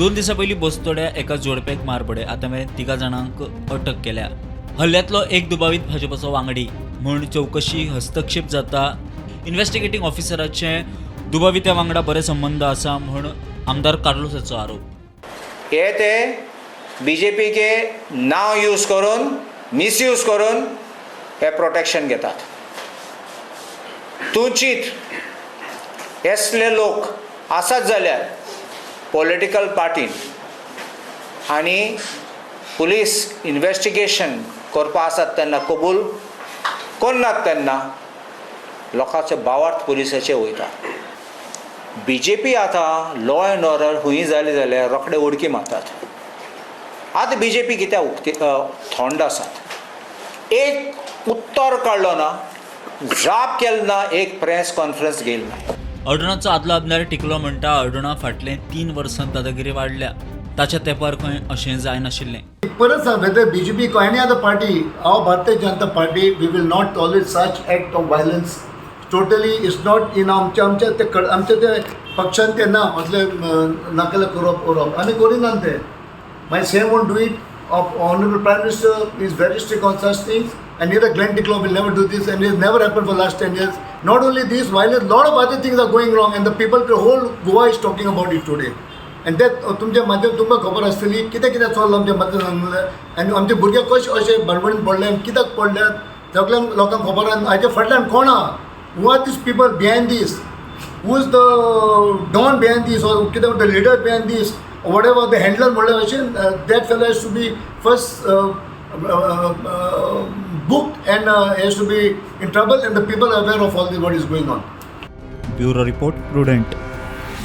2 दिसां पयलीं बस्तोड्या एका जोडप्याक मार पडय. आतां मेरेन तिगा जाणांक अटक केल्या. हल्ल्यांतलो एक दुबावीत भाजपाचो वांगडी म्हूण चवकशी हस्तक्षेप जाता. इन्व्हेस्टिगेटींग ऑफिसराचे दुबावित्या वांगडा बरे संबंद आसा म्हूण आमदार कार्लोसाचो आरोप. हे ते बीजेपीके नांव यूज करून, मिसयूज करून हे प्रोटेक्शन घेतात. तूं चीत, असले लोक आसात जाल्यार पॉलिटिकल पार्टीन आनी पुलीस इन्वेस्टिगेशन करपा आसात तेन्ना कबूल करनात, तेन्ना लोकांचे भावार्थ पुलिसाचे वयता. बीजेपी आतां लॉ एंड ऑर्डर खंय जाली जाल्यार रोखडे उडकी मारतात. आतां बीजेपी कित्याक उक्ती थंड आसात? एक उत्तर काडलो ना, जाप केलो ना, एक प्रेस कॉन्फरन्स घेयली ना. अर्डोनाचो आदलो आमदार टिकलो म्हणटा, अर्डोना फाटले 3 वर्सां दादागिरी वाडल्या. ताच्या तेंपार खंय अशें जायनाशिल्लें. परत सांग, whether BJP or any other party, our Bharatiya Janata Party, we will not tolerate such act of violence. Totally, it's not in आमच्या ते आमच्या ते पक्षान ते ना असले नाकाले करप उरप आमी करिनात ते. मागीर same won't do it. Of Honourable Prime Minister is very strict on such things, and neither Glenn Ticlo will never do this, and it never happened for last 10 years. Not only this violence, lot of other things are going wrong, and the people, the whole Goa is talking about it today. And that तुमच्या माध्यम तुमकां खबर आसतली कितें कितें चल्लां आमच्या मतदारसंघांतलें आनी आमचे भुरगे कशे अशे बडबडीन पडले आनी कित्याक पडल्यात, सगळ्यांक लोकांक खबर आहा. हाच्या फाटल्यान कोण आहा, who are these people behind this, who is the don behind this or कितें म्हणटा leader behind this, whatever the handler म्हणल्यार अशें, that fellow has to be first booked and has to be in trouble, and the people are aware of all the what is going on. Bureau report, Prudent.